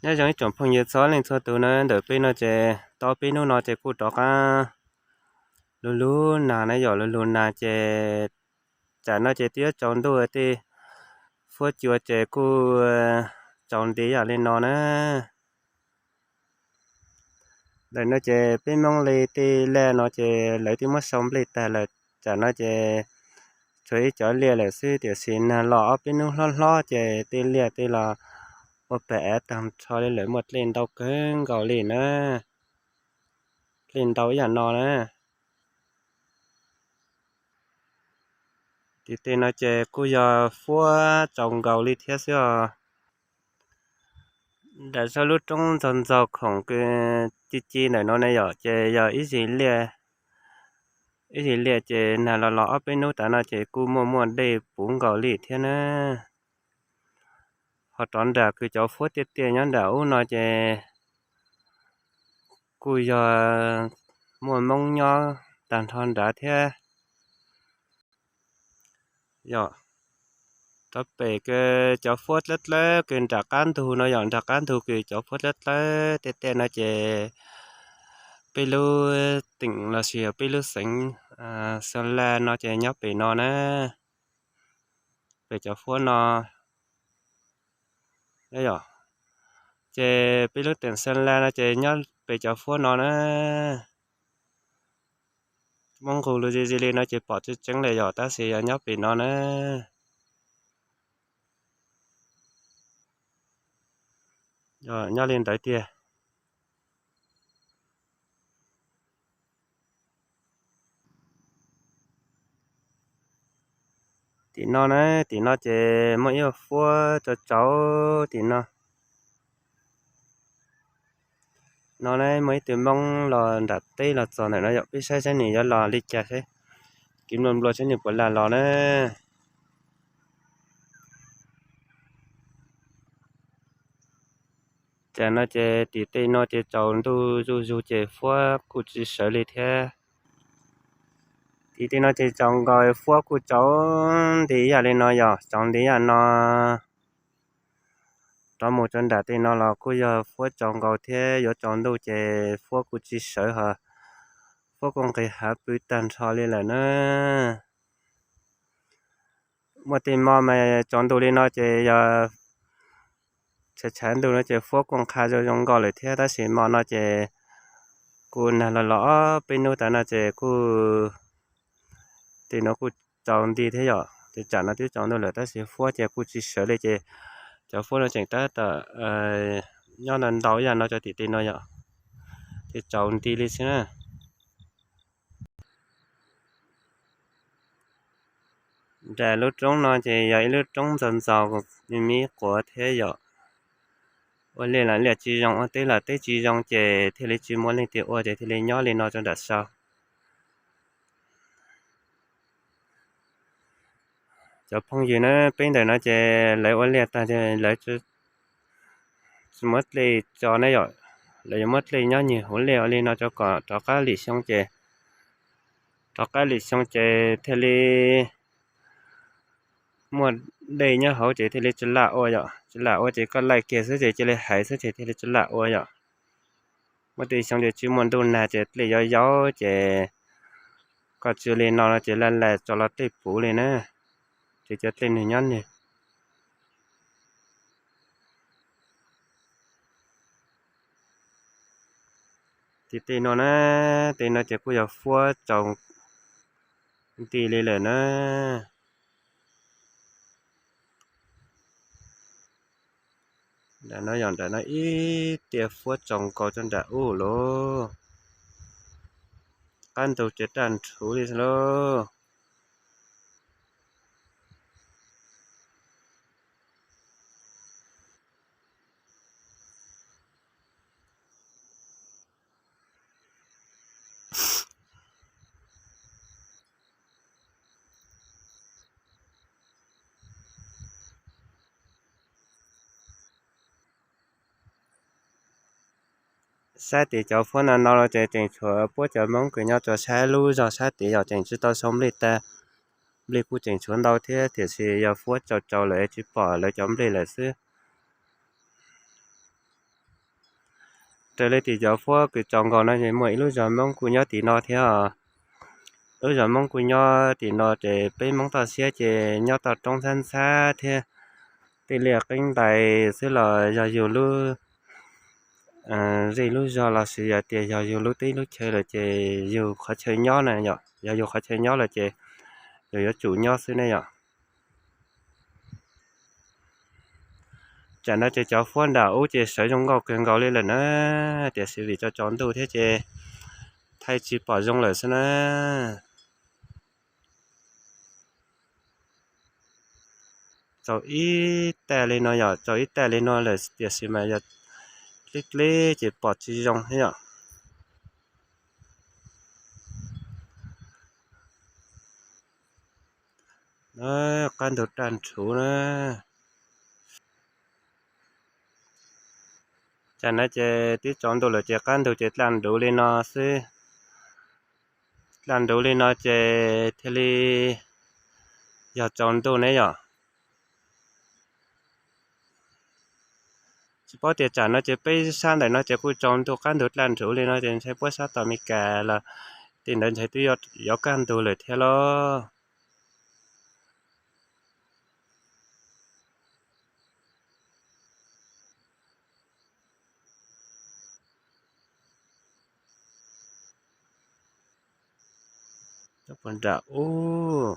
Nyob zoo ib tsoom phooj ywg txhua leej txhua tus na, ntawm peb no ces tau peb hnub no ces kuj rov qab lug lug nag na yom, lug lug nag ces tsam no ces twb yuav tsaus ntuj tej, fuab cua ces kuj tsaus nti yam li no na. Ntawm no ces peb Hmoob li tej liaj no ces lawv twb muab sau nplej tag lawm, tsam no ces tshuav ib cov liaj lawm xwb, tiam sis nag los ob peb hnub hlob hlob ces tej liaj tej los ua pem av tag nrho li lawm, muaj dlej ntau kawg nkaus li na, dlej ntau ib yam no na. Tim tej no ces kuj yog fuab tsaus nkaus li thiab xwb os. Nram zaj lub roob ntxog ntxog khoom kws ci ci ntawm no ne yom, ces yog ib zig liaj, ib zig liaj ces nag los los ob peb hnub tas no ces kuj muaj muaj dej puv nkaus li thiab na. Ho rov nram kws cov fuab tiaj tiaj nyob nram ub no ces kuj yog muaj Hmoob nyob tag nrho nrad thiab. Yog rov pem kws cov fuab dlawb dlawb kws nram qab ntug no yom, nram qab ntug kws cov fuab dlawb dlawb tej tej no ces peb lub teem los sis yog peb lub xeev Xa La no ces nyob pem no na, pem cov fuab no. Yog, ces peb lub teem Xa La no ces nyob pem cov fuab no na. Muab nqug lug zig zig li no ces pom tseeb tseeb li yom, tab sis yog nyob pem no na. Nyob li ntawd tiag. Tim no na, tim no ces muaj ib fuab tsaus tsaus tim no. No na muaj ib tug Hmoob los nram teb los txog ntawm no yom, peb saib saib nws yuav los li cas seb, kev nplua nplua saib nws puas lam los na. Tsam no ces tim tej no ces tsaus ntuj zuj zus ces fuab kuj tsis sawv li thiab. Tim tej no ces tsaus nkaus, fuab kuj tsaus nti yam li no yom, tsaus nti yam no. Rov mus rau nram tej no los kuj yog fuab tsaus nkaus thiab, yuav tsaus ntuj ces fuab kuj tsis sawv ho, fuab kuj nqis hav pw tag nrho li lawm na. Muaj tej hmo mas tsaus ntuj li no ces yog tshav tshav ntuj no ces fuab kuj nqha zoo zoo nkauj lawm thiab, tab sis hmo no ces kuj nag los los ob peb hnub tas no ces kuj, tim no kuj tsaus nti thiab yom, ces tsam no twb tsaus ntuj lawm tab sis fuab ces kuj tsis sawv li ces cov fuab no tseem tab tom nyob ntau ntau ib yam no rau tim tej no yom, ces tsaus nti li xwb na. Nram lub roob no ces yog ib lub roob ntxaug ntxaug, me me quav thiab yom. Ua liaj los liaj tsis zoo, ua teb los teb tsis zoo ces thiaj li tsis muaj leej twg ua ces thiaj li nyob li no rau nram sau. Cov phooj ywg na, peb ntawm no ces lawv ua liaj tag ces lawv tsis muab dlej tso ne yom, lawv yuav muab dlej nyob nyuag hauv liaj ua li no rau kom rov qab lim xyoo ces, rov qab lim xyoo ces thiaj li muaj dej nyob hauv ces thiaj li tsis lam ua yom, tsis lam ua ces koj laij kiag xwb ces cia li hais xwb ces thiaj li tsis lam ua yom. Muaj tej xyoo ces tsis muaj ntuj nag ces dlej yau yau ces koj tsis li no no ces laij laij tso los dlej puv li na, ces cov dlej nws nyob nws. Tim tej no na, tej no ces kuj yog fuab tsaus nti li lawm na. Nram no yog nram no ib tiaj fuab tsaus nkaus rau nram ub lauj, qab ntug ces raj nrhuv li xwb lauj. Sab tid cov fuab no no los ces tseem tshuav puab cov Hmoob kws nyob rau sab lub zog sab tid yog tseem tsis tau sau nplej tag. Nplej kuj tseem tshuav ntau thiab tiam sis yog fuab tsaus tsaus lawm tsis pom lawv cov nplej lawm xwb. Raws li tim cov Fuab kws tsaus nkaus no ces muaj ib lub zos Hmoob kuj nyob tim no thiab. Lub zos Hmoob kuj nyob tim no ces peb Hmoob toj siab ces nyob toj roob ntxhab ntxhab thiab, tej liaj qeeb ntais xwb los yog yug lub, zij lub zog lossis yog tias yog yug lub teb lub chaw lawm ces yug qhov chaw nyob na yom, yog yug qhov chaw nyob lawm ces yug yuav tsum nyob xwb ne yom. Tsam no ces cov Fuab nram ub ces sawv zoo nkauj kawg nkaus li lawm na, tiam sis vim tsaus ntuj thiab ces thaij tsis pom zoo lawm xwb na. Tsaus ib tag li no yom, tsaus ib tag li no lawm tiam sis mas yog dleb dleb ces pom tsis zoo thiab yom. Qab ntug daj nrhuv na. Tsam no ces twb tsaus ntuj lawm ces qab ntug ces daj nrhuv li no xwb. Daj nrhuv li no ces thiaj li yog tsaus ntuj ne yom. Tsis paub tias tsam no ces peb sab ntawm no ces kuj tsaus ntuj qab ntug daj nrhuv li no ces ntshai puab sab tom Amelikas los tim ntawd ntshai twb yuav kaj ntug lawm thiab lauj. Nram ub,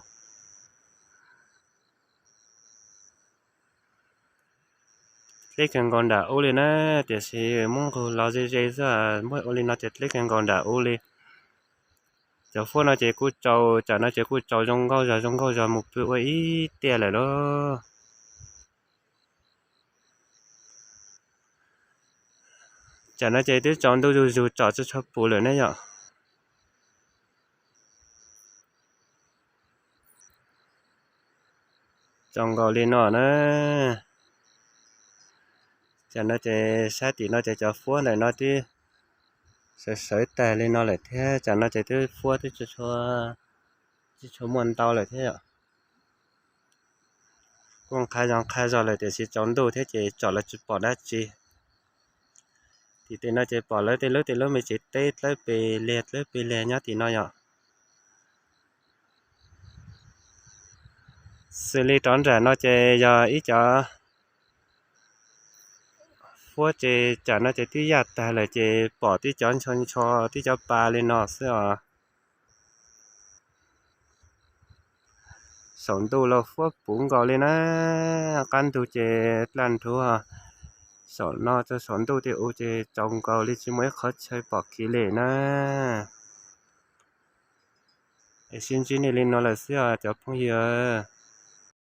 dleb kawg nkaus nram ub li na, tiam sis muab nqug los ze ze xwb, muab ua li no ces dleb kawg nkaus nram ub li. Cov Fuab no ces kuj tsaus, tsam no ces kuj tsaus zoo nkauj zog zoo nkauj zog mus pw ua ib tiag lawm lauj. Tsam no ces twb tsaus ntuj zuj zus tsom tsis tshua pum lawm ne yom. Tsaus nkaus li no na. Tsam no ces sab tim no ces cov Fuab ntawm no twb sawv sawv tag li no lawm thiab, tsam no ces twb Fuab twb tsis tshua muaj ntau lawm thiab yom. Kuj nqha zog nqha zog lawm tiam sis tsaus ntuj thiab ces tsom los tsis pom dab tsi. Tim tej no ces pom lawv tej lub tej lub me tsev teb dlawb pes liag dlawb pes liag nyob tim no yom. Xws li rov nram no ces yog ib cov Fuab ces tsam no ces twb yaj tag lawm ces pom tib cov ncho ncho tib cov pa li no xwb os. Saum ntuj los Fuab puv nkaus li na, qab ntug ces daj nrhuv. Saum no rau saum ntuj tej u ces tsaus nkaus li tsis muaj ib qhov chaw pom kiag li na. Es sib ntsib nej li no lawm xwb os cov phooj ywg.